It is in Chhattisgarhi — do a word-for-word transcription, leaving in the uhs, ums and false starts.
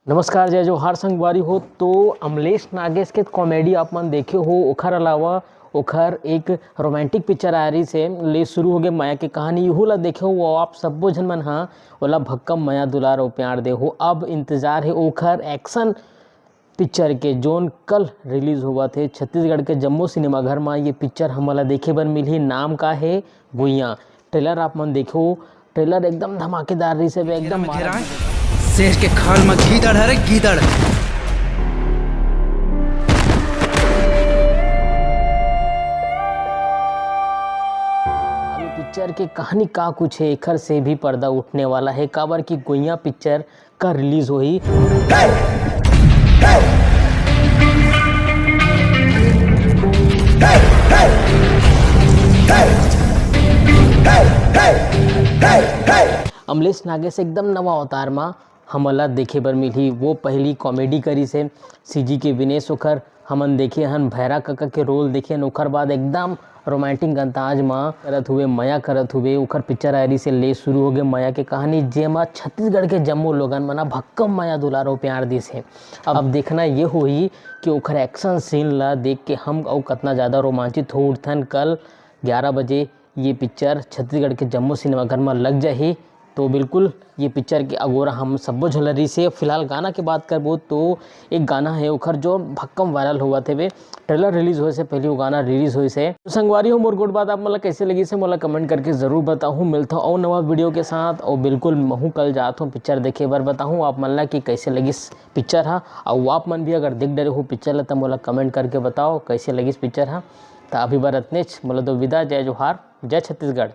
नमस्कार, जय जोहार संगवारी हो। तो अमलेश नागेश के कॉमेडी आप मन देखे हो, ओखर अलावा ओखर एक रोमांटिक पिक्चर आय रहिस हे, ले शुरू होगे मया के कहानी, इहू ला देखे हो। वो आप सब्बो झन मन हा ओला भक्कम मया दुलार अउ प्यार दे हो। अब इंतजार हे ओखर एक्शन पिक्चर के, जोन कल रिलीज होवत हे। छत्तीसगढ़ के जम्मो सिनेमाघर म ये पिक्चर हमन ला देखे बर मिलही। नाम का हे? गुइयां। ट्रेलर आप मन देखो, ट्रेलर एकदम धमाकेदार रहिस हे, एकदम मारा। शेर के खाल में गीदड़, हरे गीदड़। अब ये पिक्चर के कहानी का कुछ हे, एखर से भी पर्दा उठने वाला हे, काबर कि गुइयां पिक्चर का रिलीज होही। अमलेश नागेश एकदम नवा अवतार मा हमन ला देखे बर मिलही। वो पहली कॉमेडी करिस हे, सीजी के विनेश ओखर हमन देखे हन, भैरा कका के रोल देखे हन, ओखर बाद एकदम रोमांटिक अंदाज मा करत हुए, मया करत हुए, ओखर पिक्चर आय रहिस हे ले शुरू होगे मया के कहानी, जेमा छत्तीसगढ़ के जम्मो लोगन मन ह भक्कम मया दुलार अउ प्यार दिस हे। अब देखना ये होही कि ओखर एक्शन सीन ला देख के हम अउ कतना ज्यादा रोमांचित हो उठथन। कल ग्यारह बजे ये पिक्चर छत्तीसगढ़ के जम्मो सिनेमाघर म लग जाही। तो बिल्कुल ये पिक्चर के अगोरा हम सब्बो झन ल रहिस हे। फिलहाल गाना के बात करबो तो एक गाना हे ओखर जो भक्कम वायरल होवत हेवे, ट्रेलर रिलीज होए से पहले वो गाना रिलीज होइस हे। तो संगवारी हो, मोर गोठ बात आप मन ला कैसे लगिस हे मोला कमेंट करके जरूर बताहू। मिलथव अउ नवा वीडियो के साथ, अउ बिल्कुल महू कल जात हूँ पिक्चर देखे बर। बताहू आप मन ला कि कैसे लगिस पिक्चर हा, अउ आप मन भी अगर देख डरे हो पिक्चर ला त मोला कमेंट करके बताओ कैसे लगिस पिक्चर हा। त अभी बर अतनेच, मोला दो विदा, जय जोहार, जय छत्तीसगढ़।